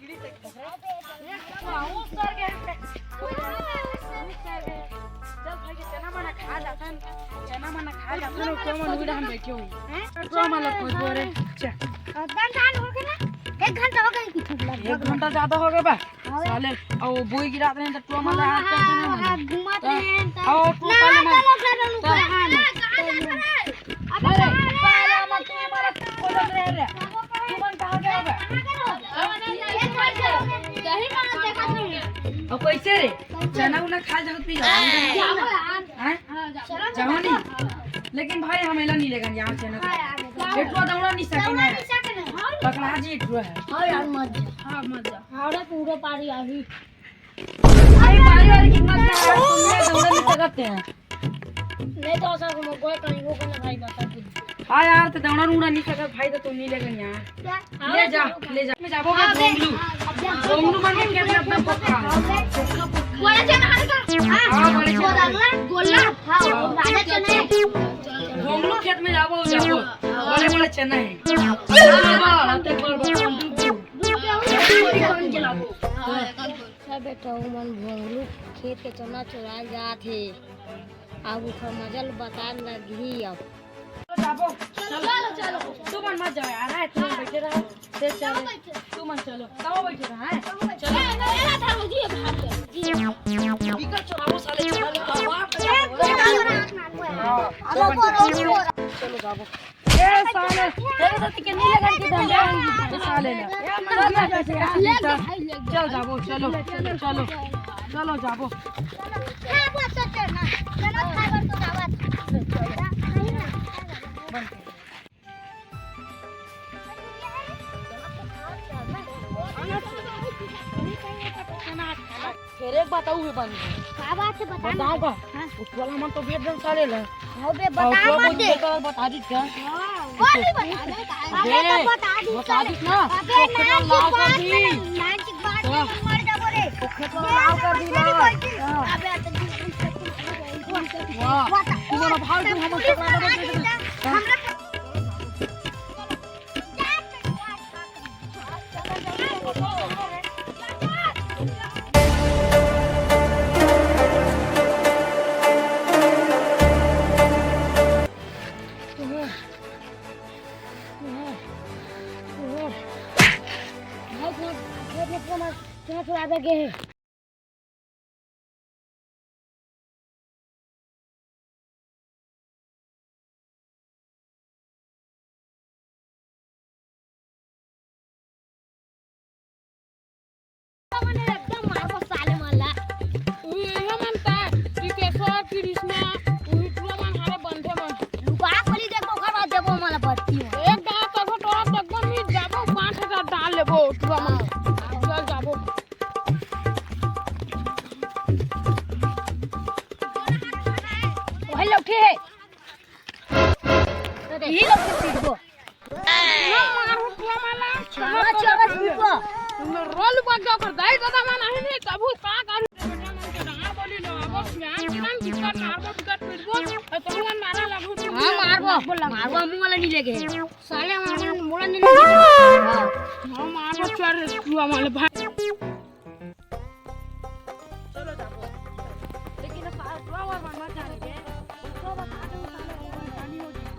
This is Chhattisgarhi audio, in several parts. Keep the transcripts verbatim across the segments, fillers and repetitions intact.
चल भाई, चना मना खा जाथन, चना मना खा जाथन, तो मन उड़ा हम बैठे हुई। हैं? तो मन कोई बोले, चल। अब दन दान हो गया ना, एक घंटा हो गया कि एक घंटा ज्यादा हो गया बा। हाँ। साले, अब वो बोई गिरा रहे हैं तो टुआ मन हाँ, हाथ हाँ, चना मना। हाँ, घुमा तो, रहे हैं तो। और टुआ ना, साले ना, मन। ना, ना, ना, तो ना, हाँ, ना, ना। अबे अरे, साले, हम तुम्हें मारा, बोल रहे रे। तुमन कहाँ गए बे? और कैसे रे? चना उना खा जाओ, पी जाओ। हैं? जाओ नहीं। लेकिन भाई, हम एला नहीं लेगन यहाँ चना। एटुआ दौड़ा नहीं सके ना। पकड़ा जी एटुआ है। हाँ यार, मत जा। हाँ, मत जा। हाँ रे, पूरा पारी आही। अरे, पारी वाली की मत जा, तुम दौड़ा नहीं सकते हैं। नहीं तो ऐसा घूमो, कोई कहीं वो करना भाई, बता दे। हाँ यार, तो दौड़ा उड़ा नहीं सकत भाई, तो तुम नहीं लेगन यहाँ। क्या? ले जा, ले जा। मैं जाबो हाँ, भोंगलू। हाँ, भोंगलू मन के खेत में अपना पक्का है। बोला चना हल्का। हाँ, हाँ, बोले चना। गोला, गोला। हाँ, हाँ। राजा चना है। भोंगलू खेत में जाबो, जाबो। बड़े बड़े चना है। हाँ, हाँ, हाँ, हाँ। दूध के ऊपर कौन जलाबो? हाँ, बेटा, वो मन भोंगलू खेत के चना चुराए जात हे। अब ओखर मजा ल बताए लगही अब। चलो, जाबो। चलो, चलो, चलो। तुमन मत जाओ यार, हाँ, तुमन बैठे रहो। फिर चलो। तुमन चलो। कहाँ बैठे रहो, हैं? चलो। ए, ए, ए, ए, जी, जी। बिकर चुराओ साले, चुरा ले। हाँ, हाँ, चलो, चलो, जाबो। ए साले, तेरे साथ के नहीं लगा के दम, ए साले ने। चल, चल, चल, जाबो, चलो, चलो, चलो, जाबो। फिर एक बात अउ हे बन। का बात हे, बता ना। बताओ का? हाँ। उठवाला मन तो भेज दन साले ला। हाँ बे, और बता तो मत कुछ दे। बेटा बता दी क्या? हाँ, वो नहीं बता दे। अबे तो बता दी बता साले। दी ना। अबे तो खेत वाला नाइंटी लाल कर बात दी। में, नाइंटी बात में हाँ। मर जाबो रे। तो खेत वाला लाल कर दी ना। हाँ। अबे तो वाह। वाह। तू बोला भाग, तू हमर खेत वाला कर दी। हाँ। हमरा मन एकदम मारबो साले मन ला। उही, इहे मन ता, टिकेश्वर, कृष्णा, उही टुरा मन हारे बंधे मन। लुका खोली देखबो, ओकर बाद देबो मन ला बत्ती। एक दांव तको टोरा देखबो, मिल जाबो, पाँच हजार डाल लेबो टुरा मन। हाँ। चल जाबो। ओहे लौठी हे। यही लोग से सीखो। मारू टुरा मन ला। चलो, चलो, सीखो। रोल बग जाओ कर दाई दादा मन आहे नहीं, तबू का करू? बेटा मन के डांगा बोली लो, अब ज्ञान ज्ञान दिक्कत मारबो, दिक्कत पिटबो, तो तुम मन मारा लागू। हाँ, मारबो, मारबो, मुंह वाला नहीं लेके। साले हमारे मुंह वाला नहीं लेके। हाँ। हाँ, मारबो, चल रे, टुरा मन ला भाई। चलो जाबो। लेकिन साला टुरा मन मत जाने दे। उसको बता दे, साले पानी हो जाए।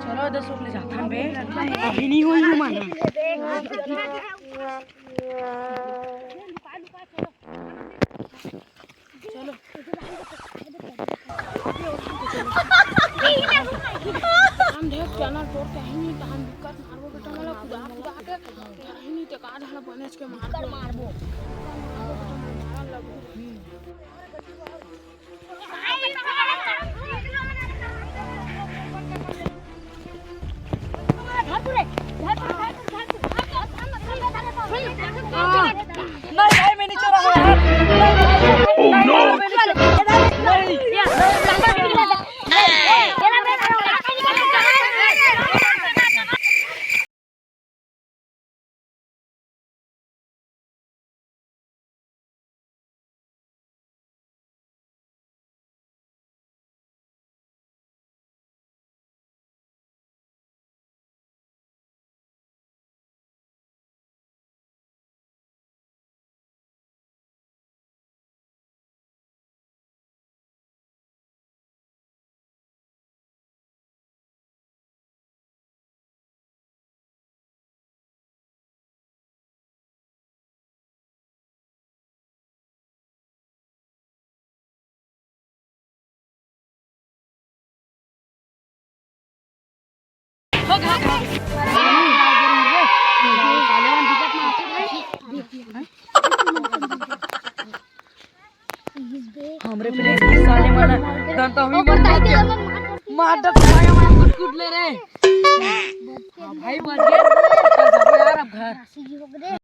चलो, दस रुपये जाता बे। अभी नहीं हुई हूँ मन। चलो। हम ढेर चैनल तोड़ के ही नहीं, तो हम दिक्कत मारबो बेटा, मतलब, खुदा, खुदा के, ही नहीं, तो बाढ़ ह बनेच के मारबो। मारबो। नहीं भाई, मैं नहीं चोरा हूँ यार। नहीं, नहीं, नहीं, मैं नहीं चोरा। नहीं। हमरे पे साले मन दंता हुई मन मार दे। मार दे साले मन कुछ कुछ ले रे। हाँ भाई, बच गए। चल जाबो यार अब घर।